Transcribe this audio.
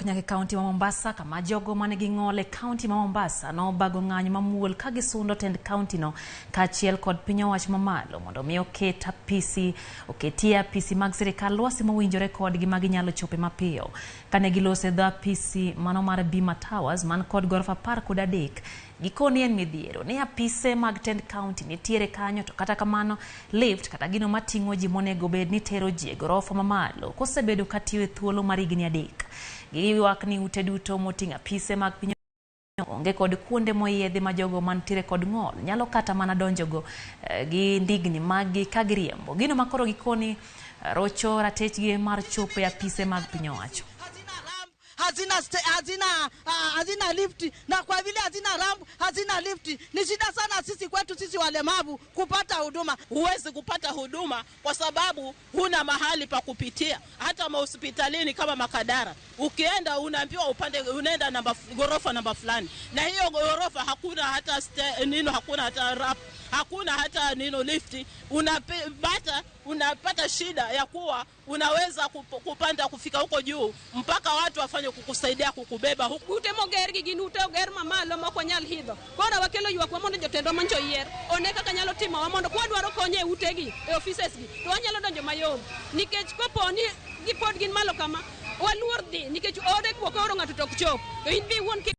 nyaka e kaunti ma Mombasa, kama jogo manigi ng'ol e kaunti ma Mombasa nobago ng'anyo mamuol ka gisundo tend kaunti no kaachiel kod piny owacho mamalo mondo mi oket apisi oketie apisi mag sirikal lwasi mowinjore kodgi ma ginyalo chope mapiyo. Kane giloso e dho apisi mano mar Bima Towers man kod gorofa 13, gikoni en midhiero ni apise mag tend kaunti nitiere kanyo, to kata kamano lift kata gino mating'o ji monego bed ni tero ji e gorofa mamalo kosebedo katiyo e thuolo mar higni 3. Giywak ni ute duto moting'o apise mag piny onge kod kuonde moyiedhi ma jogo mantiere kod ng'ol nyalo kata mana donjogo gi ndigni maggi ka giriembo. Gino makoro gikoni rocho ratechgi mar chopo e apise mag piny owacho. Hazina lifti, na kwa vile hazina ramp, hazina lifti, ni shida sana sisi kwetu sisi walemavu kupata huduma. Huwezi kupata huduma kwa sababu huna mahali pa kupitia. Hata mahospitalini kama Makadara ukienda unaambiwa upande unaenda namba gorofa namba fulani, na hiyo gorofa hakuna hata nino, hakuna hata ramp, hakuna hata nino lifti. Unapata shida ya kuwa unaweza kupanda kufika huko juu mpaka watu wafanye kukusaidia kukubeba huko. Ute moger gi gin ute oger mamalo ma ok wanyal hidho. Koro wakelo ywakwa mondo jotendwa mancho oyier one kaka nyalo timowa mondo kwadwaro kony e utegi, e offices gi, to wanyalo donjo mayom. Nikech kopo ni gipod gin malo kama, waluor dhi nikech ode kuok oro ng'ato to ok chop. To in be iwuon.